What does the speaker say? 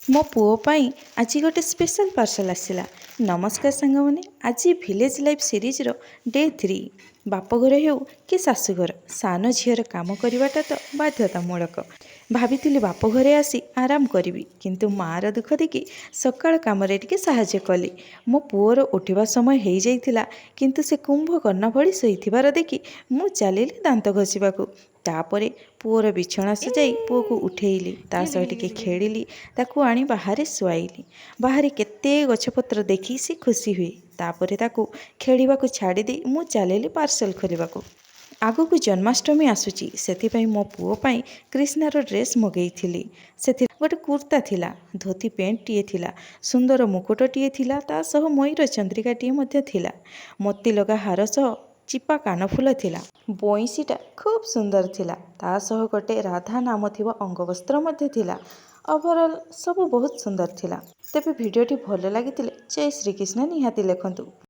ମୋ ପୁଅ ପାଇଁ ଆଜି ଗୋଟେ ସ୍ପେଶାଲ୍ ପାର୍ସଲ୍ ଆସିଲା। ନମସ୍କାର ସାଙ୍ଗମାନେ, ଆଜି ଭିଲେଜ୍ ଲାଇଫ୍ ସିରିଜ୍ର ଡେ 3। ବାପଘର ହେଉ କି ଶାଶୁଘର, ସାନ ଝିଅର କାମ କରିବାଟା ତ ବାଧ୍ୟତାମୂଳକ। ଭାବିଥିଲି ବାପଘରେ ଆସି ଆରାମ କରିବି, କିନ୍ତୁ ମାଆର ଦୁଃଖ ଦେଖି ସକାଳ କାମରେ ଟିକେ ସାହାଯ୍ୟ କଲି। ମୋ ପୁଅର ଉଠିବା ସମୟ ହେଇଯାଇଥିଲା, କିନ୍ତୁ ସେ କୁମ୍ଭକର୍ଣ୍ଣ ଭଳି ଶୋଇଥିବାର ଦେଖି ମୁଁ ଚାଲିଲି ଦାନ୍ତ ଘଷିବାକୁ। ତାପରେ ପୁଅର ବିଛଣା ସଜାଇ ପୁଅକୁ ଉଠେଇଲି, ତା ସହ ଟିକେ ଖେଳିଲି, ତାକୁ ଆଣି ବାହାରେ ଶୁଆଇଲି। ବାହାରେ କେତେ ଗଛପତ୍ର ଦେଖି ସେ ଖୁସି ହୁଏ। ତାପରେ ତାକୁ ଖେଳିବାକୁ ଛାଡ଼ିଦେଇ ମୁଁ ଚାଲିଲି ପାର୍ସଲ ଖୋଲିବାକୁ। ଆଗକୁ ଜନ୍ମାଷ୍ଟମୀ ଆସୁଛି, ସେଥିପାଇଁ ମୋ ପୁଅ ପାଇଁ କ୍ରିଷ୍ଣାର ଡ୍ରେସ୍ ମଗେଇଥିଲି। ସେଥିରେ ଗୋଟେ କୁର୍ତ୍ତା ଥିଲା, ଧୋତି ପ୍ୟାଣ୍ଟଟିଏ ଥିଲା, ସୁନ୍ଦର ମୁକୁଟଟିଏ ଥିଲା, ତା ସହ ମୟୂର ଚନ୍ଦ୍ରିକାଟିଏ ମଧ୍ୟ ଥିଲା, ମୋତି ଲଗା ହାର ସହ ଚିପା କାନଫୁଲ ଥିଲା। ବଇଁଶୀଟା ଖୁବ୍ ସୁନ୍ଦର ଥିଲା। ତା ସହ ଗୋଟେ ରାଧା ନାମ ଥିବା ଅଙ୍ଗବସ୍ତ୍ର ମଧ୍ୟ ଥିଲା। ଓଭରଅଲ୍ ସବୁ ବହୁତ ସୁନ୍ଦର ଥିଲା। ତେବେ ଭିଡ଼ିଓଟି ଭଲ ଲାଗିଥିଲେ ଜୟ ଶ୍ରୀକୃଷ୍ଣ ନିହାତି ଲେଖନ୍ତୁ।